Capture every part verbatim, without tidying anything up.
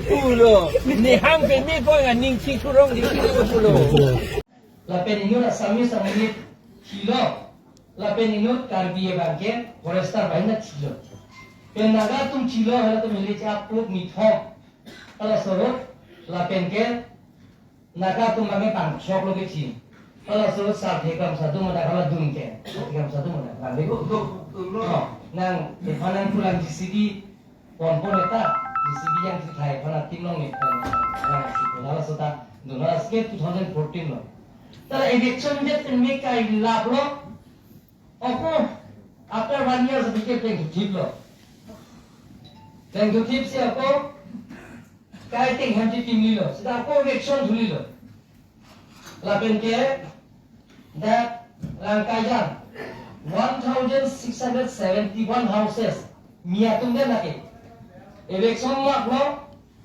Pulo, nihang peme ko aning chithurong di pulo. Lapen inut Assamese amonit chilo, lapen inut Karbi abangke forester banghini chilo. Pen Naga atum chilo, halatum village apuk mithom. Hala sorot, lapen ke Naga atum abangke bangchok lo kechi. Hala sorot sarthe kramsa do ma dak hala dun ke. Sarthe kramsa do ma dak. Bang dego. Oh, nang, ephan nang pulang G C B ponpon eta, G C B yang si thai ephan atim long ne. Nang si hala sota, dun hala si ke two thousand fourteen lo. Ta election det pen me kai lap lo. Ako, after one year si ke plengthip lo. Plengthip si ako, kai teng hem ti tim lilo. Sita ako election thulilo. Lapen ke, dak Rangkaijan, one thousand six hundred seventy-one houses, mi atum den lake. Election lap lo,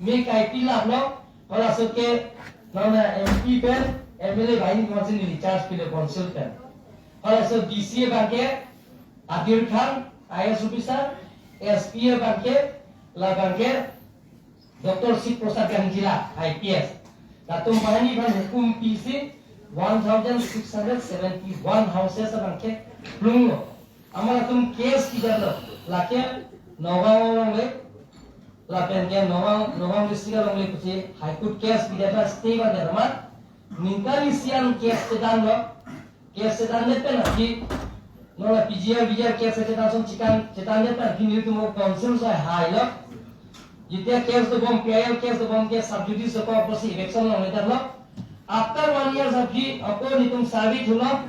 me kaipi lap lo, hala so ke, nona M P pen, M L A banghini council ni charge pilo council pen. Hala so D C abangke, Adir Khan, I A S officer, S P abangke, labangke, Doctor Shiv Prasad Gangjila, I P S. Latum banghini aphan hukum pisi one thousand six hundred seventy-one houses abangke plunglo. Amat latum case kidamlo. Lake Nagaon alongle, lapen ke Nagaon, Nagaon district alongle pusi High Court case kidamlo, stay ba dermat. Ningkan isi an case kedamlo. Case chetan det pen aphi, nona P G R, V G R case chetan ason chikan, chetan det pen aphi nelitum council so hailo. Jitia case dobom, P I L case dobom ke sub judice dokok apotsi eviction longledetlo. After one year aphi, ako nelitum survey thulo,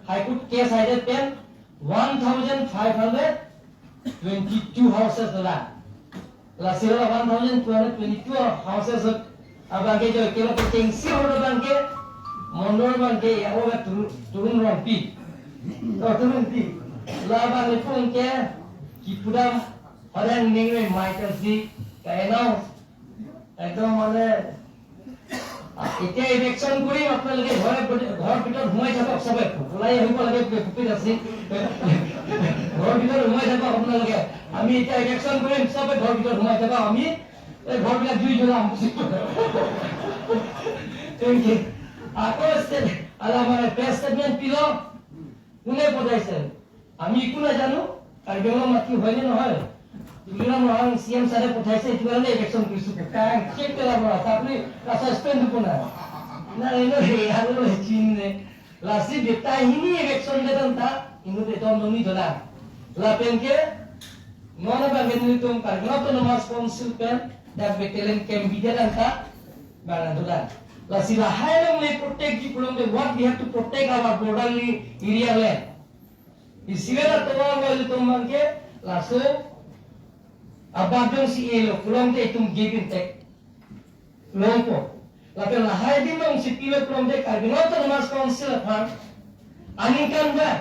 High Court case haidet pen, one thousand five hundred twenty-two houses dolang. Lasi hala one thousand two hundred twenty-two houses abangke jo kelo kechengsi ahut abangke, mondol abangke ya oga Turu-, Turun Rongpi. Oh, Turun Pi. Labang ipung ke kipudam orang nengre mai tersi ka announce. Ekdom mane, ah, এতিয়া ইলেকশ্যন কৰিম, আপোনালোকে ঘৰে প্ৰতি-, ঘৰৰ ভিতৰত সোমাই থাকক, চবে ওলাই আহিব লাগে, ভূপেন সিং। ঘৰৰ ভিতৰত সোমাই থাকক আপোনালোকে। আমি এতিয়া ইলেকশ্যন কৰিম, চবে ঘৰৰ ভিতৰত সোমাই থাকক। আমি এই ঘৰবিলাক জুই জ্বলাম। Thank you. আকৌ ষ্টেট-, আলা মানে প্ৰেছ ষ্টেটমেণ্ট পিলো। কোনে পঠাইছে? আমি একো নাজানো। কাৰ্বি আংলং মাটি হয়নে নহয়? তুলিৰাম ৰহং চি এম ছাৰে পঠাইছে, এইটো কাৰণে ইলেকশ্যন কৰিছো। কাং চেক পেলাব আছে, আপুনি ছাছপেণ্ড হ'ব না। না, এই নহয়, আৰু চিন নে। Lasi beta hini election de dan ta, inut etom doni dola. Lapen ke, non abang ke nelitum Karbi Anglong Autonomous Council pen, dak battalion camp bida dan ta, bang dola. Lasi lahai alongle protect ji pulote, what we have to protect our border area land. Isi vet atovar lo ilitum abang ke, laso abang jongsi elo pulote itum give and take longpo. Lapen lahai adim jongsi pilo pulote Karbi Anglong Autonomous Council aphan aningkanvang,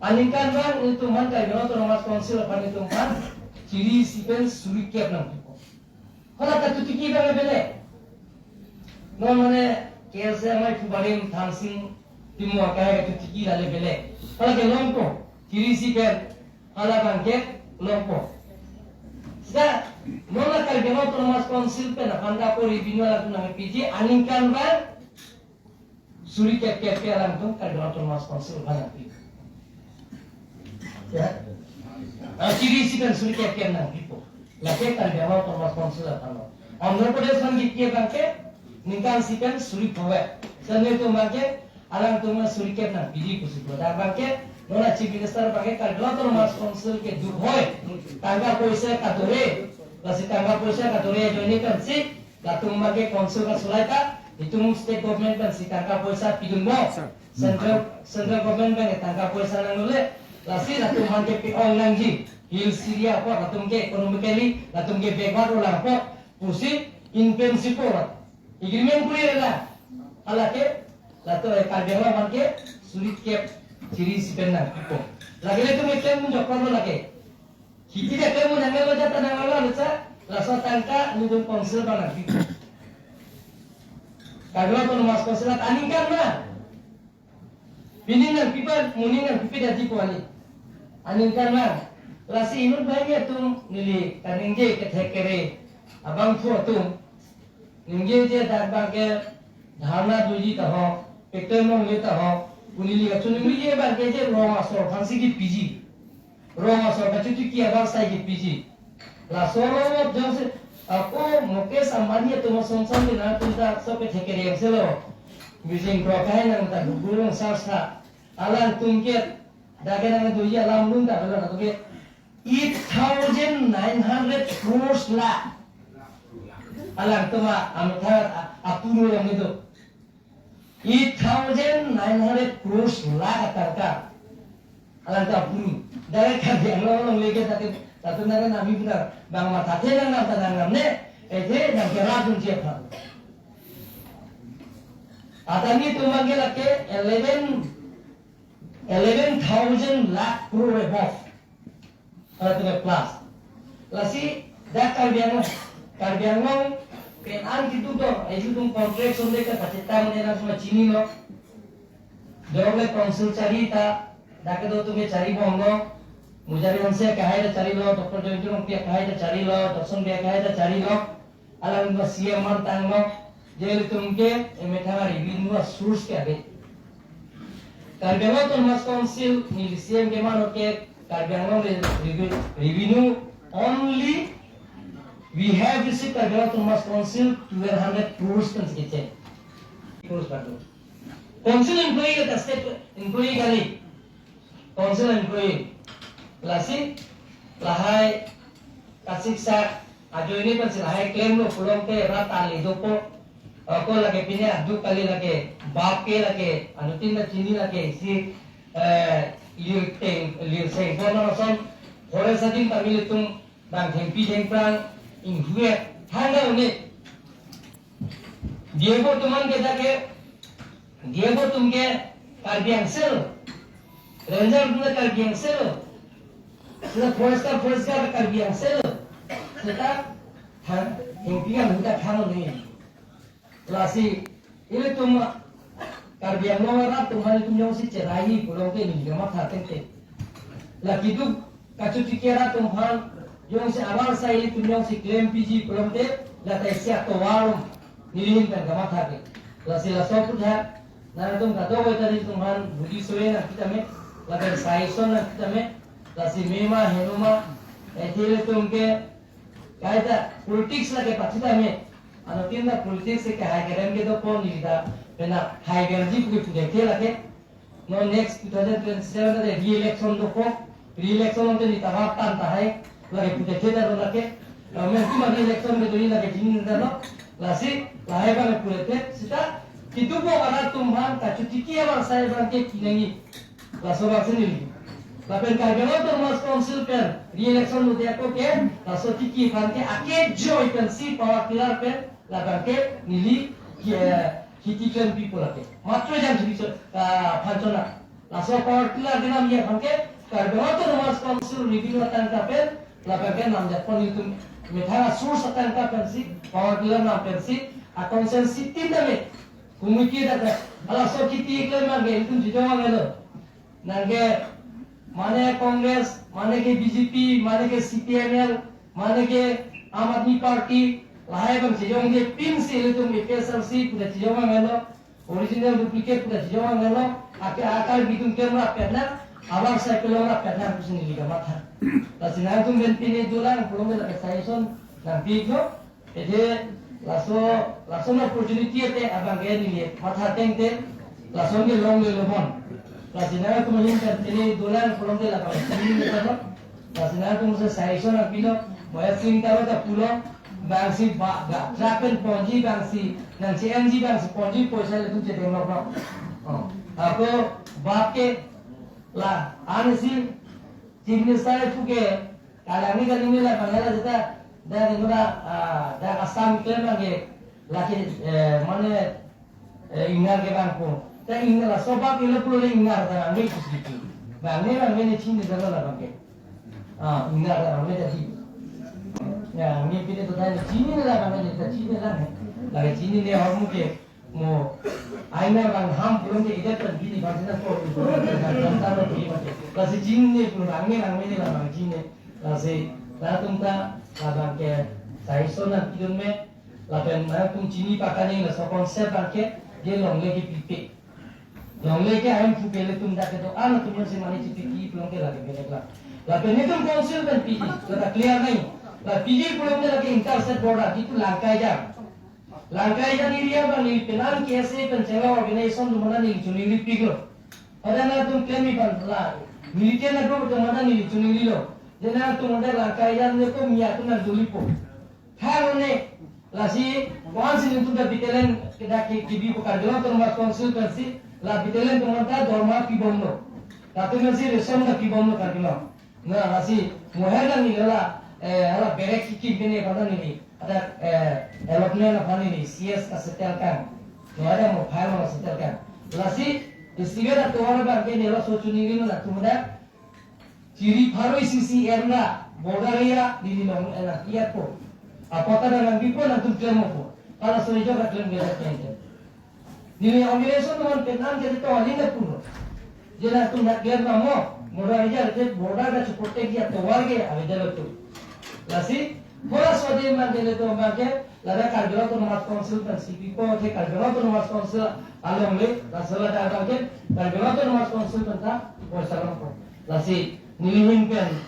aningkanvang ilitum aphan Karbi Anglong Autonomous Council aphan ilitum aphan chiri isi pen suri kep nangpipo. Hala katutiki abang bele. Non mane K S A amei phu barim Thangsing Timung akai katutiki lale bele. Hala ke longpo. Chiri isi pen hala abang ke longpo. Seta non la Karbi Anglong Autonomous Council pen aphan ka ko revenue latum nangpiji aningkanvang suri kep kep ke alangtum Karbi Anglong Autonomous Council aphan nangpi. Ya. Ah, chiri isi pen suri kep kep nangpipo. Lake Karbi Anglong Autonomous Council aphan lo. Andhra Pradesh aphan kipi abang ke ningkan isi pen suri pho vet. Seta nelitum abang ke alangtum suri kep nangpiji pusi pu. Dak abang ke non la Chief Minister abang ke Karbi Anglong Autonomous Council ke duk hoi. Tangka poisa kadore. Lasi tangka poisa kadore ajoine pensi latum abang ke council kasolai ta, itum state government pensi tangka poisa pidunbom. Central, central government abang ke tangka poisa nangnole, lasi latum abang ke pe-ong nangji. Hills area apot latum ke economically, latum ke backward dolang apot, pusi in principle agreement kori rela. Hala ke, latum eh Karbi Anglong abang ke, suri kep, chiri isi pen nangpipo. Lake ilitum iklem mun jokor lo lake. Hiti de klem mun nanglo jata nanglo lo cha, laso tangka nelitum council abang nangpi. Karbi Anglong Autonomous Council aningkanvang. Pini nangpipa, moning nangpipe dati po ani. Aningkanvang. Lasi inut banghini atum neli kaningje kethek kere. Abangphu atum, ningje je dak abangke dharna doji ta ho, pekte mongje ta ho, pu neli kachiningri abangke je rong asor aphansi kepiji. Rong asor kachotiki abar sai kepiji. Laso rong ot jongsi, ako Mukesh Ambani atum asonson di nangtum ta so kethek kereng selo. Bijing Prakash nang ta gugurung sarsa. Alangtum ke, dak ke nang doji alam lun ta bela na to ke. Eight thousand nine hundred crores lakh. Alangtum a, amethang a, apuru along itu. Eight thousand nine hundred crores lakh atangka. Alangtum apuru. Dak ke Karbi Anglong along leke dak ke, dak ke nang nami benar. Bang mathathe nangnam ta nangnam ne. Athe nang kerap dun siapa. Atani tum abangke lake eleven, eleven thousand lakh crore above. Atau plus. Lasi dak Karbi Anglong, Karbi Anglong pen an kitu do, itu tum contract sonde ke pacheta mene na semua chinilo. Dong le council chari ta, dak kedo tum ke chari bomlo. Mujari Hanse akehai ta charilo, Doctor Joyinto Rongpi akehai ta charilo, Dorson Bey akehai ta charilo. Alang ba C M man tanglo, je ilitum ke emethang revenue source ke ave. Karbi Anglong Autonomous Council ni C M ke mano ke Karbi Anglong re-, revenue only we have received Karbi Anglong Autonomous Council twelve hundred crores kan sekian. Crores baru. Council employee ke state employee kali. Council employee. Lasi, lahai kasiksak ajoine pensi lahai claim lo pulote rat ali dopo. Ako lake pine aduk kali lake bap ke lake anutin ta chini lake isi, eh, lir teng, lir seng kono son. Hore sadin kami ilitum bang thengpi thengphrang inghuet thangga unit. Diego tuman ke jake, Diego tum ke Karbi Angsel. Ranger tum ke Karbi Angsel. Seta forester, forester Karbi Angsel. Seta thang, hengpi ang huta thang ni. Lasi, ilitum Karbi Anglong arat tum aphan ilitum jongsi cherai pulote neli kamatha tengte. Lake duk kachotiki arat tum aphan jongsi abar sai ilitum jongsi claim piji pulote, lata isi atovar neli ahin pen kamatha ke. Lasi laso aphuthak, nangtum kadokave ta ilitum aphan budi soe nangkitame, lapen saison nangkitame, lasi mema henoma, eh, ilitum ke kaita politics lake pachitame. Anutin ta politics ke hai kerem ke dopo neli ta penap hai kerji puke puke ke lake. No next two thousand twenty-seven ta re-election dopo. Re-election ante neli ta vatan tahai. Lake puke ke ta do lake. Amen kuma re-election ke do lake jini ta no. Lasi lahai bang puke seta kitu po arat tum aphan kachotiki abar sai abangke kinangji. Laso abangsi neli. Lapen Karbi Anglong Autonomous Council pen re-election lote ako ke, laso tiki aphan ke ake joy pensi power tiller pen, labangke neli, eh, hiti pen people ake. Matro jam sibisho, ah, phanchona. Laso power tiller ke namji aphan ke, Karbi Anglong Autonomous Council revenue atangka pen, labangke namjapon ilitum methang source atangka pensi, power tiller nam pensi, a constituency tin dame. Committee ta ke, laso kiti klem abangke ilitum chijong avelo. Nangke mane Congress, mane ke B J P, mane ke C P I M L, mane ke Aam Aadmi Party, lahai abang chijongje pinsi ilitum A P H L C puta chijong avelo, original duplicate puta chijong avelo, ake akar bidung kemra petna, abar sai pelong ra petna pusi neli kamatha. Lasi nangtum pen pine dolang, pulote la saison, nang piko, Ede laso, laso na opportunity ete abangke neli matha tengte, laso ke longle lo bon. Lasi nangtum ahin kan tini dolang pulote labang tini ni kan. Lasi nangtum se saison nangpilo, moya sing taro ta pulo, bangsi ba, ga, trapen ponji bangsi, nang C N G bangsi ponji poisa ilitum chedeng lo bro. Oh, ako bap ke la, ansi, Chief Minister puke, Kalangni kalangni labang la seta, dak ingkoi, ah, dak Assam klem abangke, lake, eh, mane, eh, ingnar ke bangpo. Ta ingnar laso bap ilo pulo le ingnar ta abangke ipis gitu. Abangke, abangke ne chini dala labangke. Ah, ingnar ta abangke jadi. Ya, ne pine to dai chini la abangke ne ta chini la ne. Lake chinine ahormu ke. Mo, aina bang ham pulote ida pen bini bang sina ko, ko, ko, ko, ko, ko, ko, ko, lasi chinine pulo bang ne, bang ne labang chini. Lasi, latum ta, labangke, Suggestion nangpidun me, lapen nangtum chini pakaningje laso concept abangke, je longle kepipe. Longle ke ahemphu ke ilitum dak kedo-an atum si mane chipiki pulote lake benek lang. Lapen nelitum council pen piji, lata clear nai. La piji pulote lake inter state border, itum Langkaijan. Langkaijan area abang neli penang K S A pen chenglo organization atum aphan neli choningri piklo. Pada nangtum klem-i abang la, militia na group atum aphan neli choningrilo. Je nangtum pada Langkaijan ne ko mia atum nang dolipo. Thang ne, lasi, once in into the battalion, ke dak ke, kebipo Karbi Anglong Autonomous Council pensi, la battalion atum ta dorma pibomlo. Latum si resom ta pibomlo Karbi Anglong. Na, lasi, mo hela neli la, eh, hala barrack kekim pen aphan neli, ada, eh, allotment aphan neli, C S ka settle kan. Mo ada mo file mo settle kan. Lasi, istiga da tohar abangke neli laso choningri nangtum pada, chiri pharo isi si M ra, border area, neli long, eh, na, iya po. Apot ta nangbipo nangtum klempo. Hala soi jo ka klem beda klem. Neli organization atum aphan penang ke to alin da pulo. Je nangtum nak klem mamo, border area te border ka chu protect ji atovar ke avedetlo tu. Lasi, bola sode man de le to abangke, lada Karbi Anglong Autonomous Council pensi pipo, te Karbi Anglong Autonomous Council alongle, laso lada abangke, Karbi Anglong Autonomous Council pen ta, bola salongpo. Lasi, neli ahin pen,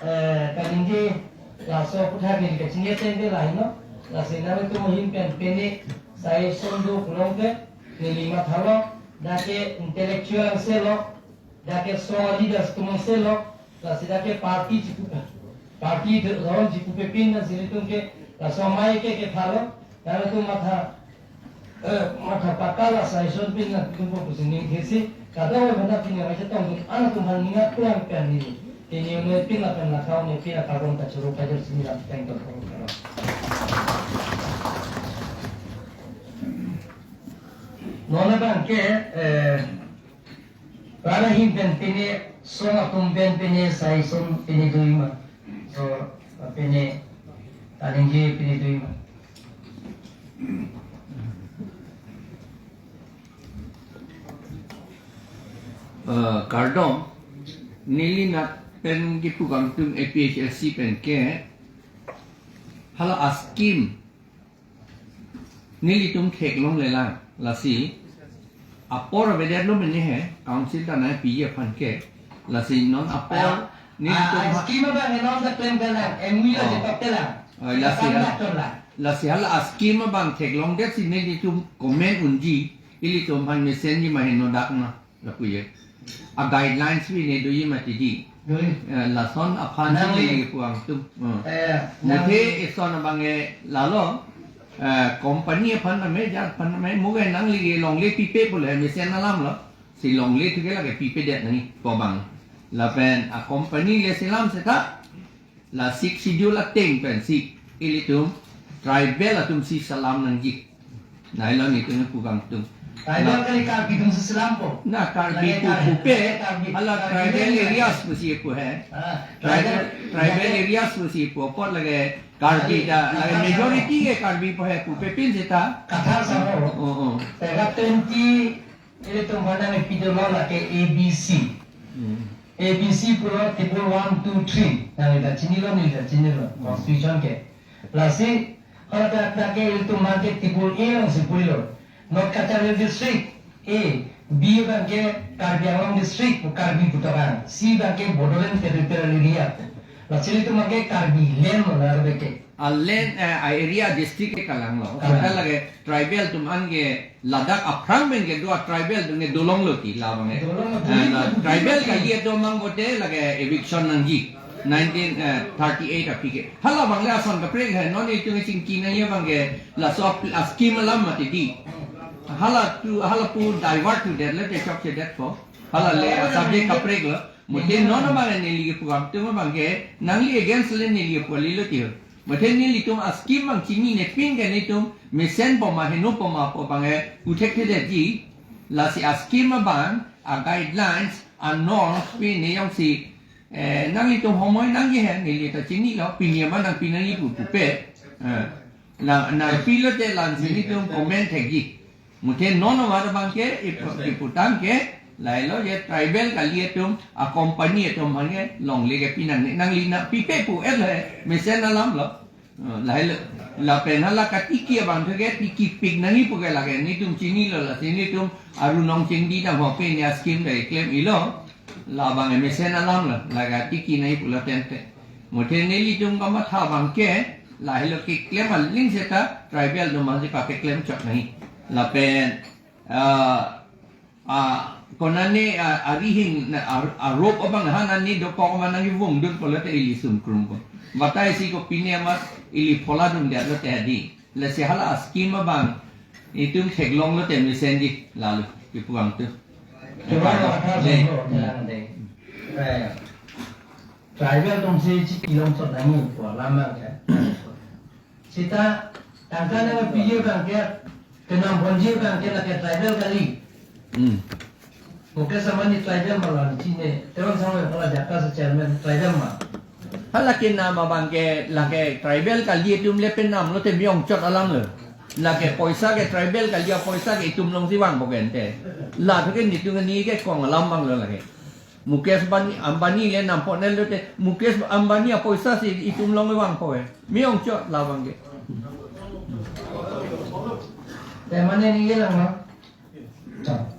eh, kaningje, laso aputhak neli kachingki ateng ke lahelo, lasi nangtum ahin pen pine, suggestion do pulote, neli mathalo, dak ke intellectual angse lo, dak ke so leaders atum angse lo, lasi dak ke party chipu, party de-, lawan chipupe pin nangsi nelitum ke, laso amei ke kepha lo, nangtum matha, eh, matha pata la suggestion pin nangtum po pusi ningthesi, kadokave benda pin nang aja tong dun, anatum aphan ninga tuang pen neli. Pini une pin lapen la kau ne pin la karbon kachuru kajor sini la teng tong tong tong. Non abangke, eh, Rara ahin pen pine, song atum pen pine, suggestion pine do-i ma. So, pine, kaningje pine do-i ma. Eh, kardom, neli nat pen kipu kangtung A P H L C pen ke, hala a-scheme nelitum theklongle lang, lasi apor avedetlo mene he, council ta nangpiji aphan ke, lasi non apor, ah, nelitum ah, ha- scheme abang non ta klem kalang, M U lo, oh, chetok telang. Oh, lasi, kapan hal-, ator lang. Lasi hala a-scheme abang theklongdet si nelitum comment unji, ilitum aphan mesenji ma heno dak na. Lapu ye. A-guidelines pi ne do-i mati di. Do-i. Eh, lason aphan si nang le, neli pu kangtung. Hmm. Eh, nang muthe le, eson abang e lalo, eh, company aphan name, jat aphan name, mo ke nangli ke longle pipe pule, mesen alam lo. Si longle thu ke lake pipedet nangji pu abang. Lapen a-company le selam seta, la Sixth Schedule ateng pensi ilitum tribal atum si selam nangji. Nai lo nelitum pu kangtung. Tribal na kali Karbi atum si selampo. Na Karbi lake pu, Karbi, pupe, lake Karbi, hala Karbi tribal lake areas pusi pu he. Ah, tribal, tribal, tribal lake areas pusi pu apot lake Karbi lake ta, lake Kathar majority Samo ke Karbi pu he pupe pin seta. Kathar Samo. Oh, oh. Pega twenty Ilitum aphan nangpidunlo lake A B C. Hmm. A B C pulo table one, two, three. Nangli ta chinilo, neli ta chinilo. Hmm. Constitution ke. Lasi, hala dak dak ke ilitum abang ke table A alongsi purilo. North Cachar Hills District, A, B abang ke Karbi Anglong District, Karbi putok an. C abang ke Bodoland Territorial Area. Lasi ilitum abang ke Karbi land lo na ro ke. A land, eh, a area district ke kalang lo. Kalang. Seta lake tribal atum an ke ladak aphrang pen kedo a-tribal atum ke dolonglo ti labang e. Dolonglo, eh, la dolonglo, tribal dolonglo. Kali atum abang bote lake eviction nangji. Nineteen, eh, thirty-eight aphi ke. Hala abang le ason kaprek he, non itum chingki nangji abang ke laso ap-, a-scheme alam mati di. Hala tu, hala pu divert to that, le te chokche that ko. Hala le a-subject kaprek lo. Muthe non abang neli kepu kangtung abang ke, nangli against le neli kepu kalilo ti ho. Muthe nelitum a-scheme abang chinine pin ke nelitum mesenpo ma henopo ma pu abang ke pu thekthedetji. Lasi a-scheme abang, a-guidelines, a-norms pi ne jongsi, eh, nanglitum homoi nangji he, neli ta chinilo, pini ma nangpi nangji pu pupe. Eh, nang, nangpilote la-ansi nelitum comment thekji. Muthe non amat abang ke, ip-, iputang ke, lahelo je tribal kali atum, a-company atum aphan ke longle kepi nangne, nangli nangpipe pu-et le, mesen alam lo. Lahai lo, lapen hala katiki abang thu ke tikipik nangji pu ke lake netum chinilo, lasi netum Aru Nongchingdi dam ho pen ya scheme ta keklem-ilo. Labang mesen alam lo, lake tiki nangji pulo tangte. Muthe nelitum kamatha abang ke, lahai lo keklem aling seta tribal atum abang si pakeklem chot nangji. Lapen, ah, ah, konane, ah, arihing, na, ar-, arop abang ha nani dokok ma nangkevung dun pulote ili sungkrung ko. Batai si kopine amat ili phola dun dia lote hadi. Lasi hala scheme abang itum theklong lote mesenji lalu kipu abang tu. Coba kata Dei. Solo bilang deh. Eh, tribal atum si chikilong chot nangji pu alam abang ke. Seta tangka nangpiji abang ke, kenam ponji abang ke lake tribal kali. Hmm. Mukesh Ambani tribal ma lo chini, Tewang Sangma Pala Jaka se chairman tribal ma. Hala kenam abang ke lake tribal kali atum le penam lote me-ong chot alam lo. Lake poisa ke tribal kali apoisa ke itum along si vangpo ke ante. La thu ke netum kani ke kong alam abang lo lake. Mukesh Ambani, Ambani le nam ponel lote, Mukesh Ambani apoisa si itum along vangpo ke. Me-ong chot labang ke. Te mane ni ye lang ma. Chot.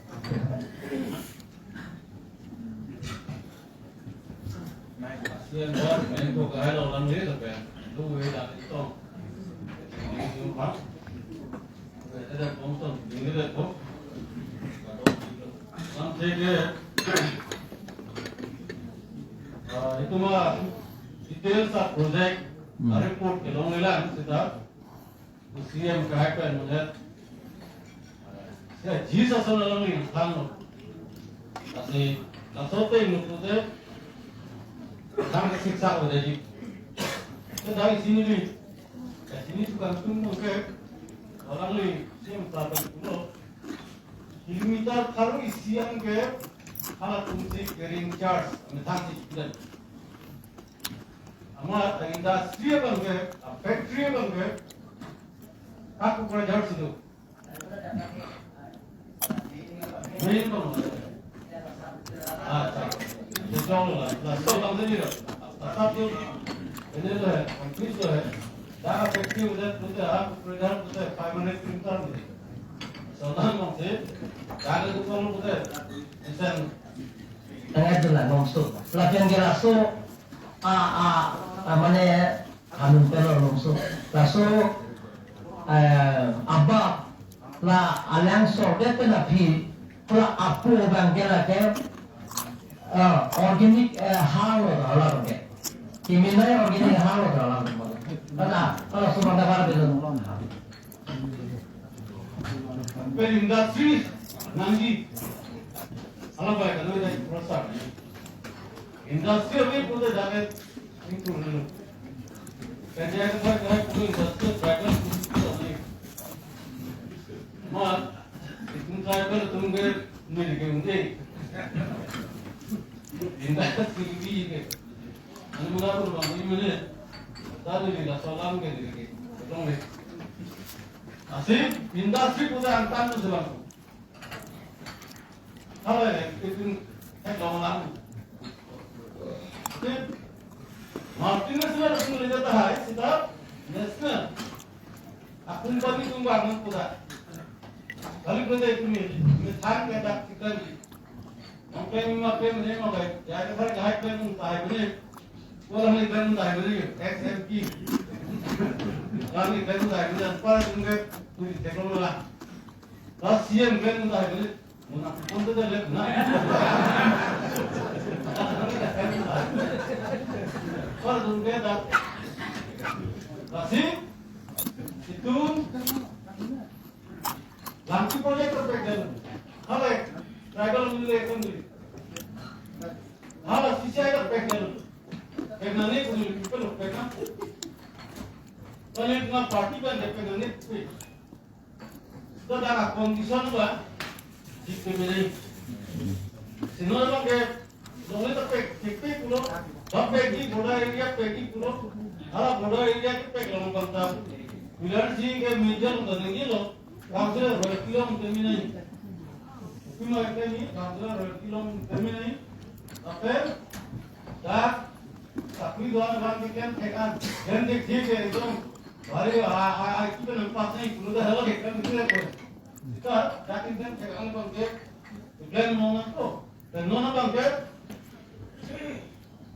Ah, itum a-details a-project, Hmm. a-report kelonglelang seta. C M kahai pen munghet. Sia jis ason alangli thanlo. Lasi laso ateng lo pute thang siksa odeji. Te dai sini li. Te sini tukang tung mungke. Alangli C M kapen pulo. Kilometer tharo isi an ke halatum si carrying charge methang si student. Amat industry abang ke, a-factory abang ke, kaku kura jar situ. Main abang. Ah, sa. Sejong lo lah. Laso abang tadi lo. Asap tu, ini lo hai, office lo hai. Dah factory udah, udah, udah, udah five hundred kilometer ni. So, abang si, dah ada tu kalau udah, esen. Tanggal tu lah, nomso. Lapen ke laso, a, a, a, mane, anung pelo nomso. Laso, eh, abab la alang sordet pen aphi, la apo abang ke lake, eh, organic, eh, halo hala abang ke. Kiminai organic halo hala abang ke. Hala, hala sumang dabar belo. Pen industry nangji. Hala bai kanu dai prosar. Industry abang pute jaket itu dulu. Kerja itu bai kai pute industry jaket itu dulu. Ma, itum tribal atum ke mil ke unde. Industry ke. Anu mula pun bang ini mana? Tadi ni dah salam ke ni ke. Betul ni. Asik industry pute angtan tu selang. Halo, eh, itu head long lang. Itu multinational itu mereka tahai, seta national. Akun bagi tumbang pura. Kali pura itu ni, ni than ke dak kita ni. Yang pen ma pen ni ma bai, ya ke thar kahai pen mung tahai ni. Ko lang ni pen mung tahai ni, X M P. Lang ni pen mung tahai ni, para tung ke, tu di teknologi lah. Last C M pen mung tahai ni. Muna, konta da lek na. Par dun ke da. Lasi, itum, Langki project ta pek dun. Hala, tribal mile kon dun. Hala, C C I ta pek dun. Pek na ne kon dun, pek na, pek na. Pale na party ban de pek na ne, pek. To dak condition ba, jik pe mene. Sino abang ke, dong le ta pek, pek pek pulo, bap pek di, border area pek di pulo, hala border area ke pek long bang ta. Pilar si ke major to nangji lo, council royalty long te mene. Pima ke ni, council royalty long te mene. Ape, dak, Sakuri do-an abang ke klem thek-an, klem thek thek ke ekdom. Bari a, a, a, kipen nang pas nai, kulo dah lo ke klem thek thek ko. Sita, dak klem thek-an abang ke, klem nang nang ko. Dan non abang ke,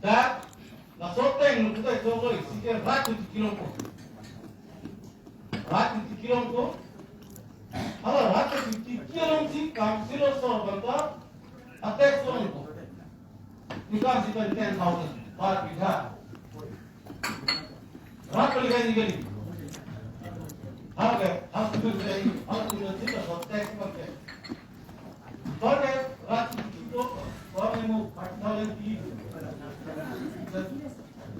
dak, laso ateng nang kutai so ko, isi ke rat tu kilong ko. Rat tu kilong ko. Hala rat tu kilong si council asor abang ta, attack so ko. Income si pen ten thousand per bigha. Rat pali kali kali. Hal ke, hal tu kali, hal tu kali, hal tu kali. Tor ke, rat tu tu, tor ke mo, forty thousand ki.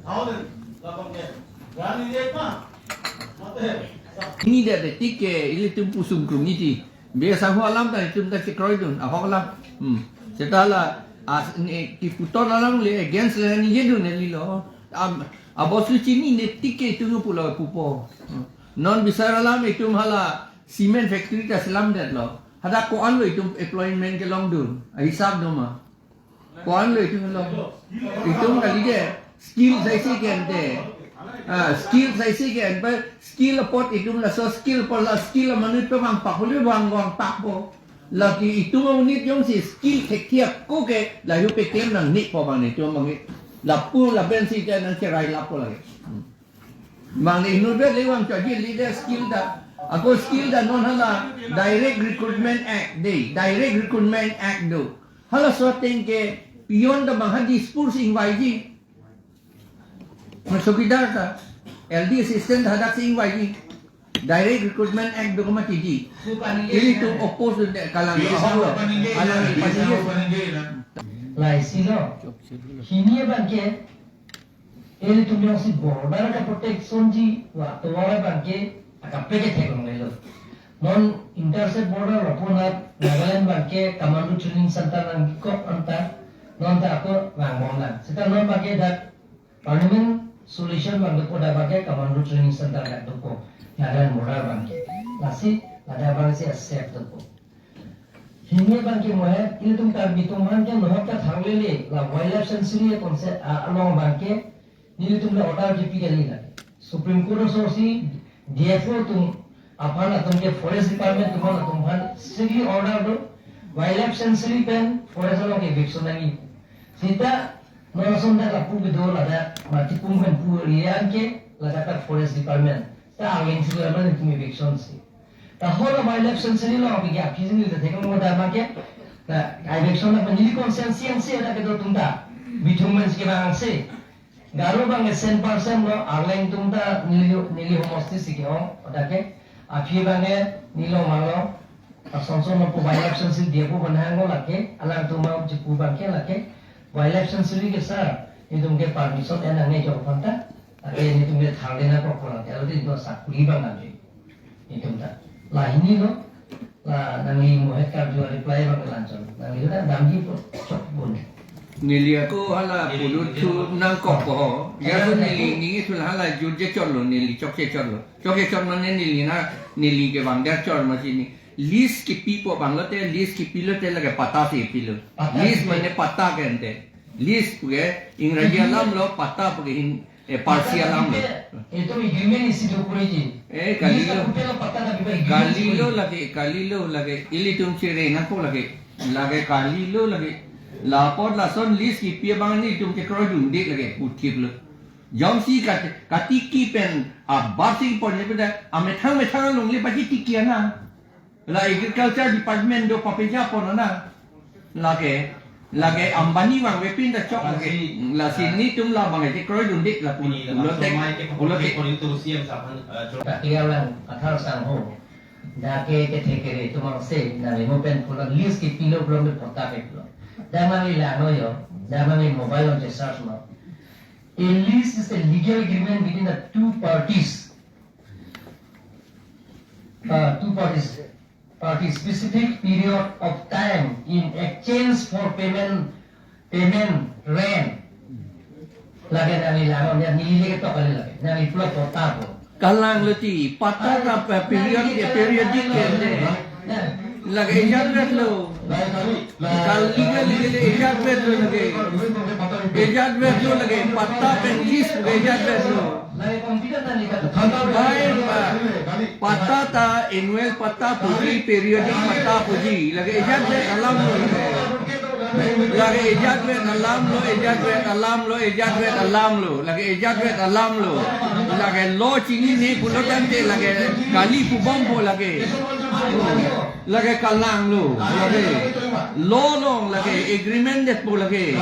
Thousand, labang ke. Rani ye ma. Mate. Ini dia detik ke, ilitum pusung krung iti. Biasa ho alam ta itum ta chekroidun, ahok alam. Hmm. Seta la as ne kiputon alam le against le ningjedun neli lo. Am, abosu chinine tik ke itum pulo pupo. Hmm. Non bisar alam itum hala cement factory ta selamdetlo. Hadak ko-an lo itum employment kelongdun. Ahisab do ma. Ko-an lo itum lo. Itum kali ke skill saisi ke ante. Ah, skill saisi ke ante. Skill apot itum laso skill apot la skill amonit pevang pak holi vang vang pak po. Lake itum amonit jongsi skill thekthe ako ke lahei peklem nangne po bang ne itum bang ne. Lapu lapen si ke nangcherai lapo lake. Hmm. Bang ne inut vet le vang choji le de skill ta. Ako skill ta non hala Direct Recruitment Act de. Direct Recruitment Act do. Halaso ateng ke peon ta bang ha Dispur si ingvaiji. Ma chowkidar ta L D assistant hadak si ingvaiji. Direct Recruitment Act do komat tiji. Ilitum oppose de kalang ahok lo. Alang paningje. Laisi lo. Hini abang ke ilitum jongsi border ka protection ji, wa tovar abang ke akaprek ke theklonglelo. Non inter state border lapu nat Nagaland abang ke commando training center nangkok anta, non ta ako vangbomlang. Seta non abang ke dak permanent solution abang ke kodak abang ke commando training center dak dokok Nagaland border abang ke. Lasi ladak abang si safe dokok. Hini abang ke mohet, ilitum Karbi atum aphan ke nohok ta thanglele, la wildlife sanctuary konsep, ah, along abang ke, nelitum le order kipi kali la. Supreme Court asor si D F O atum aphan atum ke forest department atum aphan atum aphan strictly order do, wildlife sanctuary pen forest along ke eviction nangji. Seta non ason dak lapu kedo ladak, mati pung pen pu rian ke, ladak ta forest department. Ta angin sudah mana itum eviction si. Ta hala wildlife sanctuary along abang ke aphi sini ta thek mo da abang ke. Ta eviction na neli constituency si ada kedo atum ta. Bithung men si ke bang si. Garo abang ke cent percent lo, Arleng atum ta neli, neli homosti si ke ong, ada ke. Aphi abang ke neli lo mang lo. Ta sonson lo pu wildlife sanctuary dia pu benang lo lake, alang atum mau jepu abang ke lake. Wildlife sanctuary ke sir, itum ke permission en nangne jok aphan ta. Lake nelitum ke thangle nangkok pulang, kalau itu sakuri abang nanti. Itum ta. La hini lo, la nangli mohet karju a-reply abang ke la-anchot. Nangli ta damji po, chok bun. Neli ako hala puluthu nangkok ko. Ya so neli ningje thu hala jut je chot lo, neli chokche chot lo. Chokche chot mane neli na, neli ke bang dia chot ma chini. Lease kipi po abang lote, lease kipi lote lake patta si pilo. Patta. Lease mane patta ke ante. Lease puke, Ingraji alam lo, patta puke hin, eh, Parsi alam lo. Itu agreement isi do kuri ji. Eh, kali lo. Kali lo lake, kali lo lake. Ilitum chere nangkok lake. Lake kali lo lake. Lapot lason lease kipi abang nelitum chekroidunde lake, puthip lo. Jongsi kat-, katiki pen, abab si pon ni pen, amethang methang along le baji tiki ana. La agriculture department do papeja pon ana. Lake, lake Ambani vangve pin ta chok lake. Lasi nelitum la abang ke kroidunde la pul-, pulote, pulote. Kati alang kathar sangho. Dak ke kethe kere atum angse, nangli mo pen pulo lease kipi lo pulo me patta ke pulo. Dak nangli langno yo, dak nangli mobile along che-search mo. A lease is a legal agreement between the two parties. Uh, two parties. Party specific period of time in exchange for payment, payment rent. Lake nangli langno, neli le ketok kali lake. Nangli pulo patta po. Kalang lo ti, patta ta period ke, periodic ke le. Nah, Lake ejatvetlo. Kali kali kali ejatvetlo lake. Ejatvetlo lake. Patta pen lease ke ejatvetlo. Bai, ah, patta ta annual patta puji, periodic patta puji. Lake ejatvet alamlo lake. Lake ejatvet alamlo, ejatvet alamlo, ejatvet alamlo. Lake ejatvet alamlo. Lake law chinine pulotangte lake kali pubompo lake. Lake kalanglo, lake law along, lake agreement detpo lake.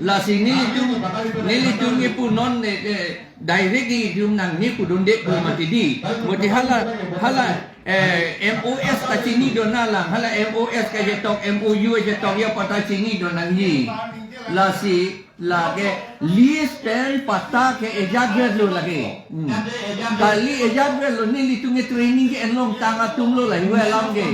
Lasi nelitum, nelitum ke pu non, eh, eh, direct itum nangne pudunde pu mati di. Mati hala, hala, eh, M O S ta chinidun nanglang, hala M O S kachetok, M O U kachetok ya patta chinidun nangji. Lasi lake lease pen patta ke ejatvetlo lake. Hmm. Kali ejatvetlo, nelitum ke training ke-en longtang atumlo la, iwe alam ke.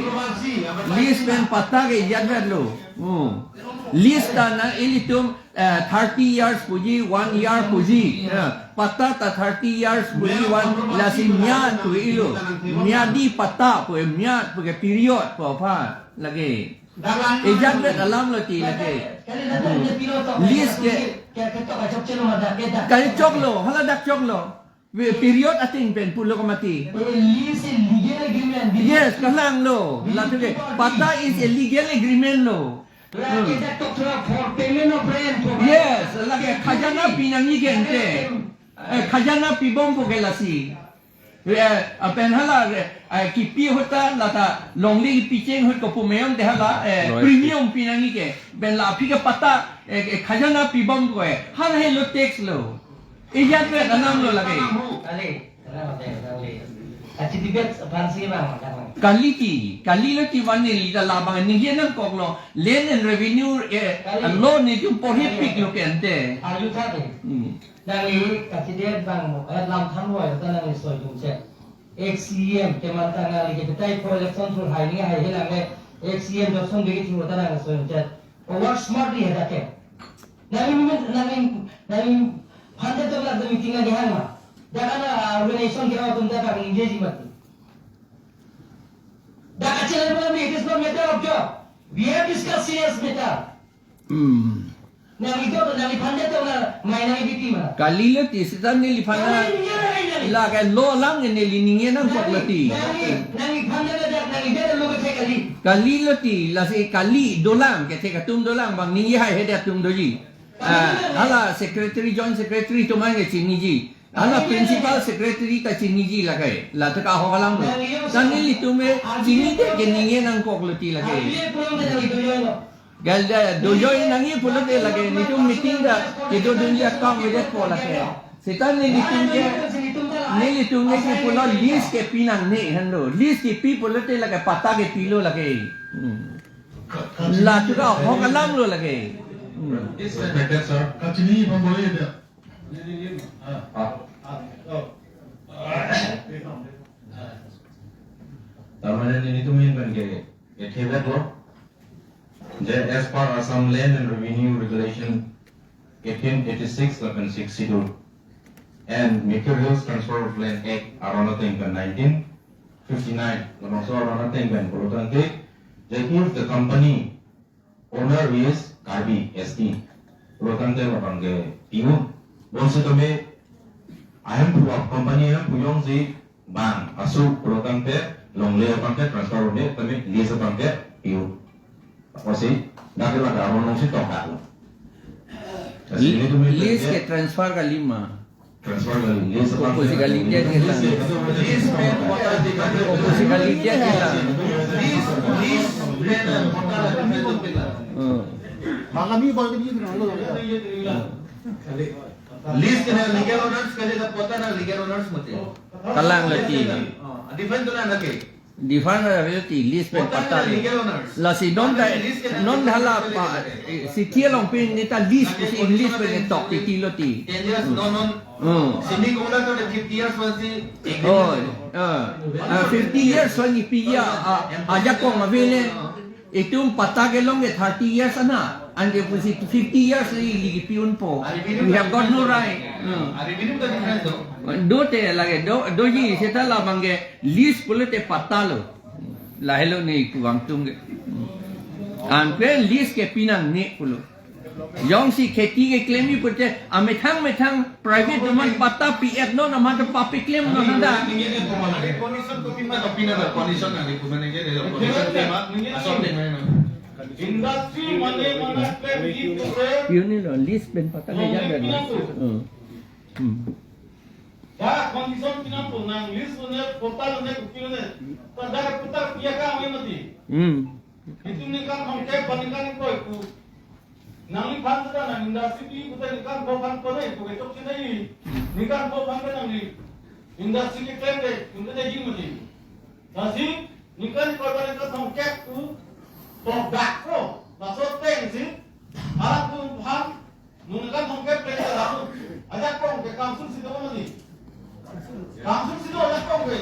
Lease pen patta ke ejatvetlo. Hmm. Lease ta na ilitum, eh, thirty years puji, one year puji. Eh, patta ta thirty years puji, one, lasi myad pu ilo. Myadi patta pu, myad pu ke period pu aphan lake. Ejatvet alamlo ti lake. Hmm. Lease ke. Kali choklo, hala dak choklo. Pe-, period ating pen pulo ke mati. Lease legal agreement. Yes, kalanglo. Lake patta is a legal agreement lo. Hmm. For payment of rent, for Yes, lake khajana pinangji ke ante. Eh, khajana pibompo ke lasi. Eh, apen hala, eh, kipi ahut ta lata longle kipi cheng ahut ko pumeyong te hala, eh, Royalty. Premium pinangji ke. Pen la aphi ke patta, eh, eh, khajana pibompo eh. Hala helo tax lo. Ejatvet alamlo lake. Kali, kali, kali. Achi debate aphan si bang, bang. Kali ti, kalilo ti van neli ta labang ningje nangkoklo. Land and Revenue, eh, Kali. Law nelitum porhi Kali. Piklo ke ante. Arju tha de. Hmm. Nangli kachide bang mo, eh, lam than roi ta nangli soi jum che. Ex C E M keman ta nangli ke betai po election thur hai ni hai hi nang le ex C E M Johnson Bey ke thur ta nangli soi jum che. Work smartly he ta ke. Nangli, nangli, nangli phante to la meeting lagi hang ma. Dak ana organization ke atum ta bang ningjeji mati. Dak kachele bang, it is not matter of job. We have discussed serious matter. Hmm. Nangli to, nangli phante to na, mai nangli bipi ma. Kalilo ti seta neliphan na. Nangli, nangli, nangli. Lake law alam ke neli ningje nangkoklo ti. Nangli, nangli phante to jak, nangli dia lo ke kali. Kalilo ti, lasi kali dolang, kethek atum dolang, bang ningje haihedet atum doji. Ah, hala secretary, joint secretary atum an ke chiniji. Hala principal secretary ta chiniji lake. La ta ka ho kalang lo. Ta nelitum ke chinine ke ningje nangkoklo ti lake. Gal da dojoi nangji pulote lake, nelitum meeting ta kedodunji akam avedetpo lake. Seta nelitum ke, nelitum ke kipulo lease ke pinangne henlo. Lease kepi pulote lake patta kepilo lake. Hmm. La ta ka ho kalang lo lake. Hmm. Respected sir. Kachini pambole dia. Ah. Ah. Oh. Tamane nelitum ahin pen ke, ke thevet lo. Je as per Assam Land and Revenue Regulation eighteen eighty-six lapen Sixth Schedule and Mikir Hills Transfer of Land Act aron ateng pen nineteen fifty-nine, labangso aron ateng pen pulotangte, je if the company owner is Karbi S T, pulotangte labang ke pi-un. Bonsitame ahemphu, company ahemphu jongsi bang asu pulotangte longle abang ke transfer un-e, tame lease abang ke pi-un. Apotsi dak ke laga aron alongsi tokdaklo. Lease ke transfer kali ma. Transfer kali, lease abang. Komposi kali dia ke la. Lease pen patta di kali. Komposi kali dia ke la. Lease, lease pen patta di kali. Hmm. Bang kami kalau kami itu, lease ke na legal owners, kali la patta na legal owners mati. Kalanglo ti. Oh, different tu na lagi. Different ave ti, lease pen patta. Lasi non ta, non hala pa, eh, city along pen neta lease pusi English pen tok ti tilo ti. Ten years, no, no. Hmm. Sini kula to fifty years was the Oh, ah, ah, fifty years wan kipi ya, ah, ajakong avele. Itum patta kelong ke thirty years ana. Anke pusi fifty years ili kipi unpo. We have got no right. Hmm. Ari bini ta different do. Do te lake, do, doji seta labang ke lease pulote patta lo. Lahelo ne kevang atum ke. Anke lease kepi nangne pulo. Jongsi kheti keklem ji pute amethang methang private doman patta pi-et non amat papi klem non ada. Condition kopi ma tapi na condition na kopi ma ningke de condition tema asal tema na. Industry mane mana klem ji pute. Piuni lo lease pen patta ke jaga. Hmm. Hmm. Ya, condition pinang po nang lease lo ne, patta lo ne, kopi lo ne. Pada patta piya ka ame mati. Hmm. Itum ningkan thomkep, ningkan ingkoi pu. Nangliphan seta nang industry pi pute ningkan pho phan ko ne, pu kechok seta i. Ningkan pho phan ke nangli industry keklem de, pu te de jin mati. Lasi, ningkan ingkoi ba ningkan thomkep pu, tok dak ko, laso ateng si, arat tum phan, ningkan thomkep pen ke lalu. Ajak kong ke kamsur si do mati. Kamsur si do ajak kong ke.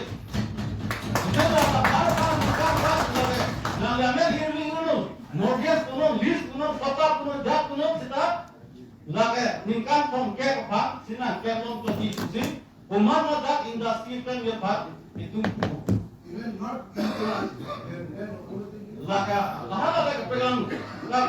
Ito na, na, na, na, na, na, na, na, na, na, mortgage kuno, lease kuno, patta kuno, jak kuno, seta. Lake, ningkan thomkep aphan, si nangklem long to di si. Komat ma dak industry pen ya phat itum pu. Laka, laha laka pegang. Lak,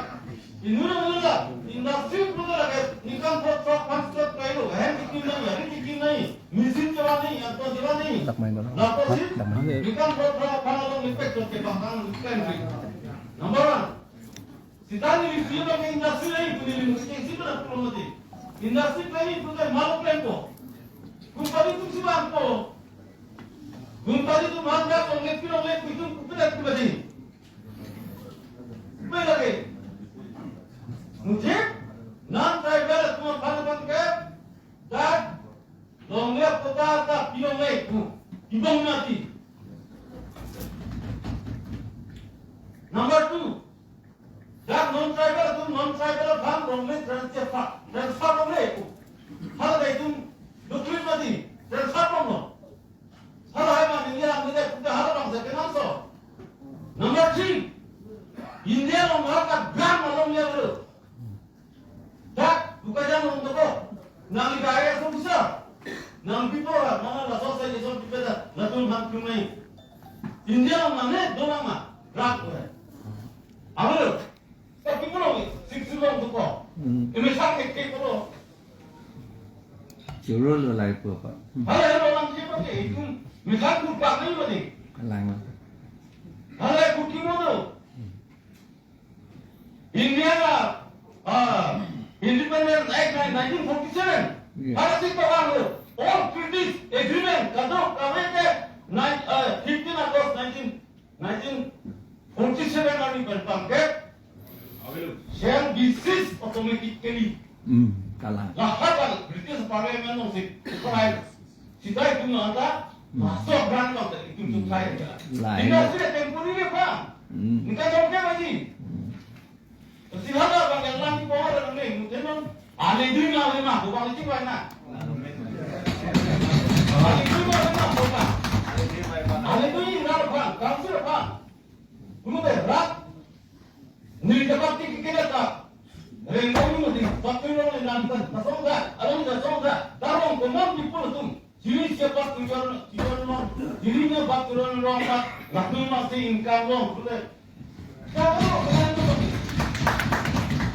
inut inut la, industry pu laka, ningkan pho throk phan stok kailo, hem kikim nai, hari kikim nai, machine chevan nai, anto chevan nai. Dak main dolo. Lako si, dak main. Ningkan pho throk phan along lipek to ke bahkan pen. Number one. Seta neli isi abang ke industry nai pu neli musi ke isi pen apor mati. Industry pen itum ke malo pen ko. Company atum si bang ko. Company atum bang dak longle pi longle pu itum kupidat pu mati. Pu lagi. Mujhe non tribal atum aphan abang ke dak longle patta ta pi longle pu. Ibang mati. Number two. Dak non tribal atum non tribal aphan longle transfer, transfer longle pu. Hala dai itum document mati transfer longlo. Hala hai mane India amide puta hala bang sa kenang so. Number three, India along ha ka gram along ya bro. Dak Bokajan along toko. Nang iba ya so bisa. Nang pipo ra, mana laso sa ya so pipo da. Latum ham kumai. India along mane do nama. Gram ko hai. Abo lo. Tapi pulo ni, sik sik long tu ko. Hmm. Ini sang ek ek pulo. Choro lo lai po pa. Hala hala lang je pa ke, itum misal tu pa ni mati. Lang. Hala ku ki mo do. India la, ah, Independence Act nineteen forty-seven. Yeah. Hala si pa ang lo. All treaties, agreement, kadok, kawete, nine, ah, fifteen August nineteen nineteen forty-seven arni pen pangke shall be ceased automatically. Hmm, kalang. Lahai kan British Parliament along si prai. Seta itum anta, hmm, masuk ran kan itum tu kai. Lain. Industry temporary apa? Hmm. Ningkan jam ke lagi. Hmm. Sihada bang yang lang di bawah dan ni, mungkin non. Ale dui na le ma, bang itu bang na. Ale dui na le ma, bang. Ale dui na le bang, council bang. Kuno berat. Ni dapat tiki kena tak. Rengkong ni mesti, satu orang ni nanti, tasong dah, along tasong dah. Tarong common people tu. Chiri siapa tujuan, tujuan long, chiri nya bak tujuan long bak, lalu masih income long, sudah. Kalau orang tu,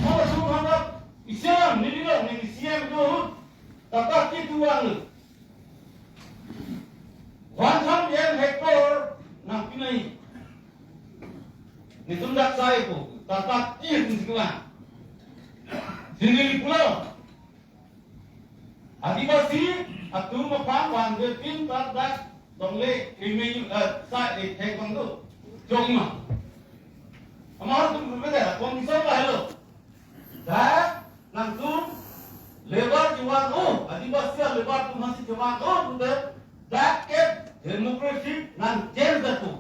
kalau tu mana, isian, ni dia, ni isian tu, tata ki tuan. One hundred hectare, nang pinai. Ni tundak saya tu, tata ki tu sekolah. Sini pulau. Adivasi atum aphan vanve pin ta dak longle email, eh, sa, eh, thek bang do. Jong ma. Amar atum berbeda, condition lahelo. Dak nangtum labour chevan-o, Adivasi labour atum hasi chevan-o, pulote dak ke demography nang change dak tu.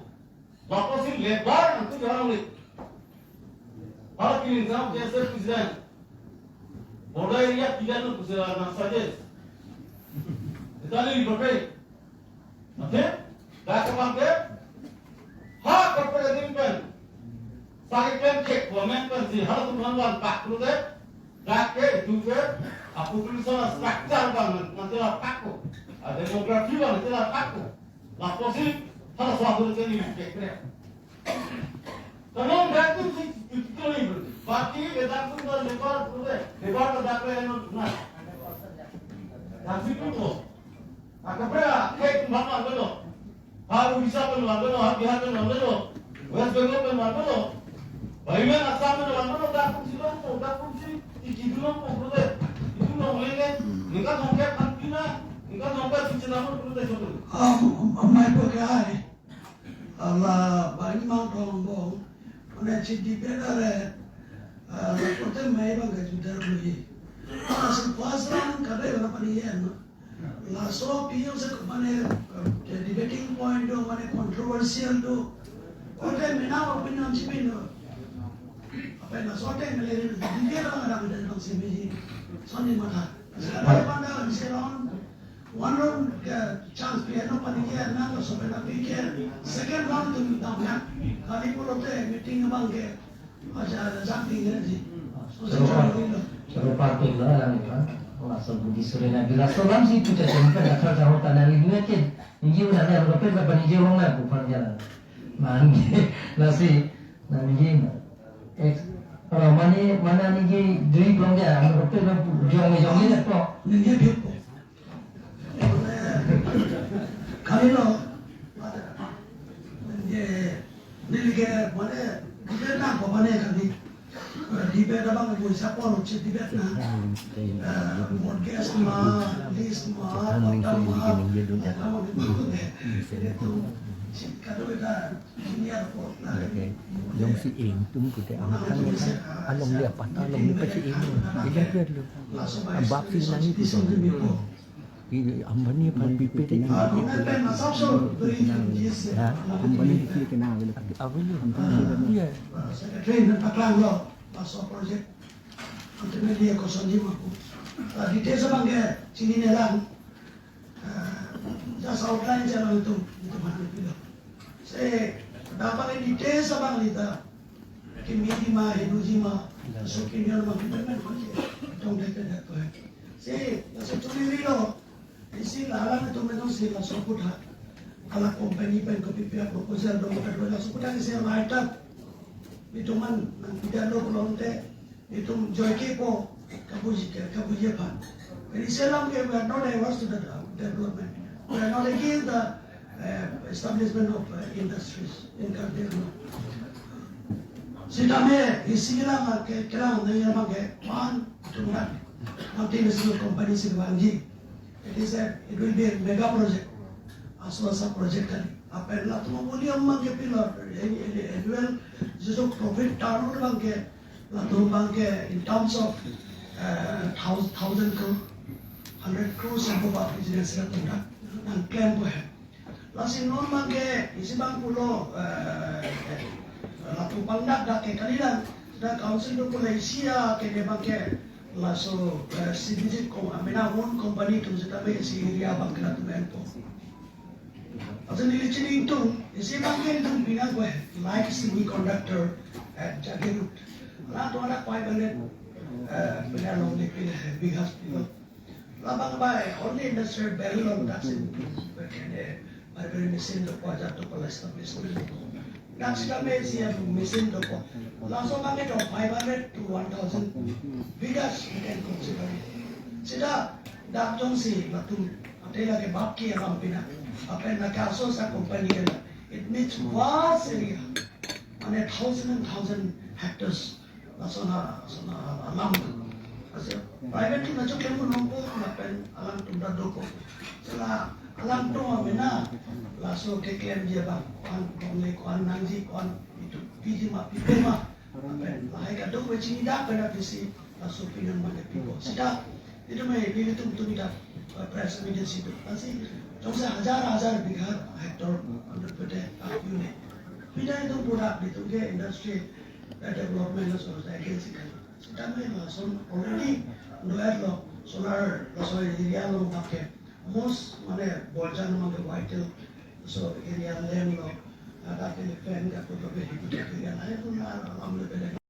Lapusi labour nangtum chevan-o le. Hala kiling sam K S A president. Border area kilang lo pusi nang suggest. Itali libre. Oke? Dak kemang ke? Ha, kapag din pen. Sa keklem ke, comment pen si, halatum aphan vanpak pulote. Dak ke, itum ke, a population structure abang, nanti lapak ko. A demography abang, nanti lapak ko. Lapusi, hala suatu ke ni ke kre. Tolong dak atum si cuti kali berarti. Baki ke dak atum ta lebar berarti. Lebar ta dak atum na. Dak atum ko. Akapra kek mama kono. Ha Odisha pen vanglo, ha Bihar pen vanglo, West Bengal pen vanglo, bahkan Assam pen vanglo, dak atum si longpo, dak atum si, si kidu longpo, berarti. Itu nongleng ke, ningkan songkep kan pina, ningkan songkep si cina mo, berarti, contoh. Um, um, mai po ke ai. Ala, bani mang tong bong, mane chit di pe dare, ah, la kote mai bang ke juda lui. Pas, pas lang kade bana pani yen, no? Laso aphi jongsi mane, eh, debating point do, mane controversial do. Kote mena opinion chipin do. Apa laso te mele rin, dike bang ada ada bang si meji. Soni matha. Sekarang pada di salon, one round ke chance pi ano pani ke na laso pen aphi ke. Second round tu minta ya. Kali pulote meeting bang ke. Aja ada something energy. So, Chalo, so, chalo, chalo, parking lo, alam ni kan. Wah, so budi sore na bila so lam si puja jam pen akhal jahor tanah ni duit ke. Ninggi udah na, lo pen apa ninggi uang na, bukan jalan. Ninggi, lasi, ninggi, ex, oh, mane, mana ninggi duit belum dia, lo pen lo jong, jong ni po. Ninggi duit po. Kali lo, ye, neli ke mane, debate nangpo mane kali. Debate abang mo isa pon uchi debate na. Eh, mortgage ma, lease ma, patta ma, itu, si kado beda, senior po na. Jongsi ingtung pute, amat kan along dia patta along dia pasti ing. Ida dia lo. Bap si nangji pute. Ini Ambani aphan pipe te. Ha, Ambani pipe kena avelo. Avelo. Iya. Secretary nangpaklang lo, laso project. Ante media kosonji ma pu. Ah, details abang ke chinine lang. Ah, just outline chalo itu, itu mana pilo. Se, dapat details abang lita. Kimi di ma, Hindu ji ma, so kimi ma, kimi ma, tong dek dek ko. Si, laso churi ri lo. Isi lalang atum atum si laso kutha. Ala company pen kopi pia proposal do kutha do laso kutha isi write up. Itum man, man tidak lo pulote. Itum joike po, kabuji ke, kabuji aphan. Isi alam ke we are not averse to the development. We are not against the, uh, establishment of, uh, industries in Karbi Anglong. Sitame, isi kelang ke, kelang na yang ke, one, two, one. Multinational company si bangji. It is a, it will be a mega project. Aswasa project kali. Apa yang latum volume mang ke pilot, annual, annual, jiso profit turnover bang ke, latum bang ke, in terms of, uh, thousand, thousand crore, hundred crores above business latum dak, nangklem ko he. Lasi non bang ke, isi bang pulo, eh, lapu pangdak dak ke kalilang, da council do pulo isi a ke de bang ke, laso, eh, C D G ko, amena own company atum sitame isi area bang ke latum enpo. Aso neli chini ingtung, isi bang ke ingtung pinang ko, like semiconductor, eh, Jagiroad. Latum ada five hundred, eh, pina long de pina, eh, bighas pina. Labang bai, only industrial bell long dak si, kene, primary machine dopo, ajat dopo, establishment dopo. Dak sitame isi a machine dopo. Laso bang ke do five hundred to one thousand bighas, we can consider it. Sita, dak jongsi, latum, ante lake baki alam pina. Apa yang lake aswasa company ke la. It needs vast area. Mane thousand and thousand hectares. Lason ha, lason ha, alam. Ase, private atum ajo klem nangpo, lapen alangtum ta dopo. Sela, alangtum amena, laso keklemji abang, ko-an longle, ko-an nangji, ko-an itum piji ma, pipe ma. Lapen, lahai kadokave chini dak pen aphi si, laso pinang mane pipo. Sita, itum e, nelitum tum dak, eh, press agency atum. Lasi, jongsi hajar hajar bigha hectare, hundred pete, tak unit. Pida itum product, itum ke industry, eh, development laso agency kan. Sitame lason already do-etlo, solar laso area along bang ke most mane borjan among the vital so area land lo, ada ke elephant ka to be hitu area lain tu na alam le bele.